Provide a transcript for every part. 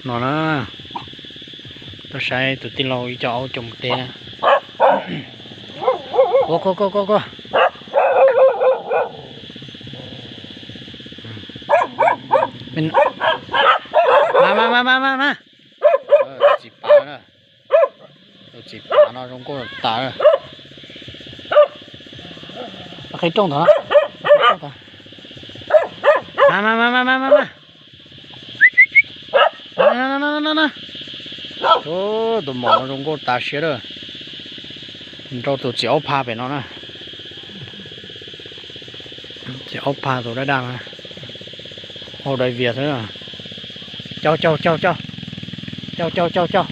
No na, tuaj saib tus tij laug ib co aub coj mus teb. Kua, kua, kua, kua, kua. Mas, mas, mas, mas, mas. Tus txiv pav na. Tus txiv pav no zoo nkauj tas. Qhib rooj ntawd. Mas, mas, mas, mas, mas, mas. Tus mom no zoo nkauj tas siab lawm. Nrau tus txiv aub pha pem no na. Txiv aub pha tus daj daj na. Hau dai vias xwb. Cau, cau, cau, cau. Cau, cau, cau, cau.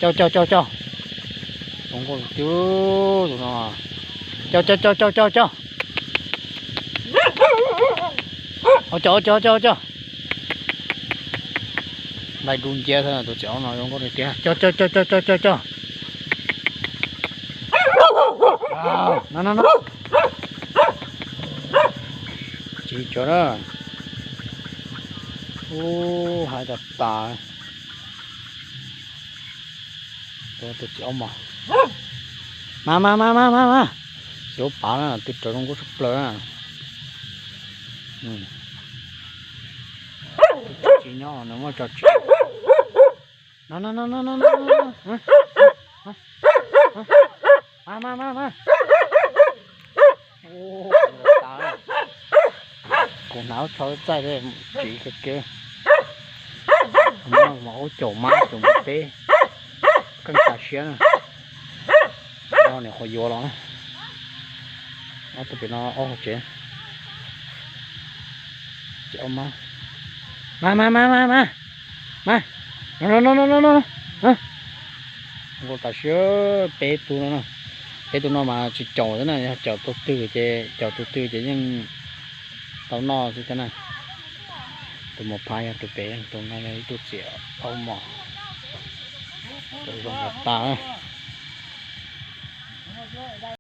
Cau, cau, cau, cau. Zoo nkauj tiag tus no. Cau, cau, cau, cau, cau, cau. Cau, cau, cau, cau, cau. Nplaig dub nciab xwb, tus txiv aub no zoo nkauj tiag tiag. Cau, cau, cau, cau, cau, cau. No, no, no. Tsis cov na. Ub, hais tas tas. Tus txiv aub mos. Mas, mas, mas, mas, mas, mas. Txiv aub pav na, tw rawv zoo nkauj tshaj plaws na. Tsis nyob nws muaj tso tsis. No, no, no, no, no, no. Mas, mas, mas, mas. Kuv hnav ub tsho txaij li, tsis kawg kiag. Mas ub caum mab caum npua teb, keej tas siab na. No niam qhuav yuav los na. Ob tug pem no ob hauv tsev. Ces ob mab. Mas, mas, mas, mas, mas. Mas. No, no, no, no, no. Nkauj tas siab peb tug no. Peb tug no mas tsis caum xwb na, yog caum tus twg ces, caum tus twg ces yeej tau noj xwb thiab na. Tus mos phav yog tus pem, tus no yog ib tug txiv aub mos. Tus zoo tas.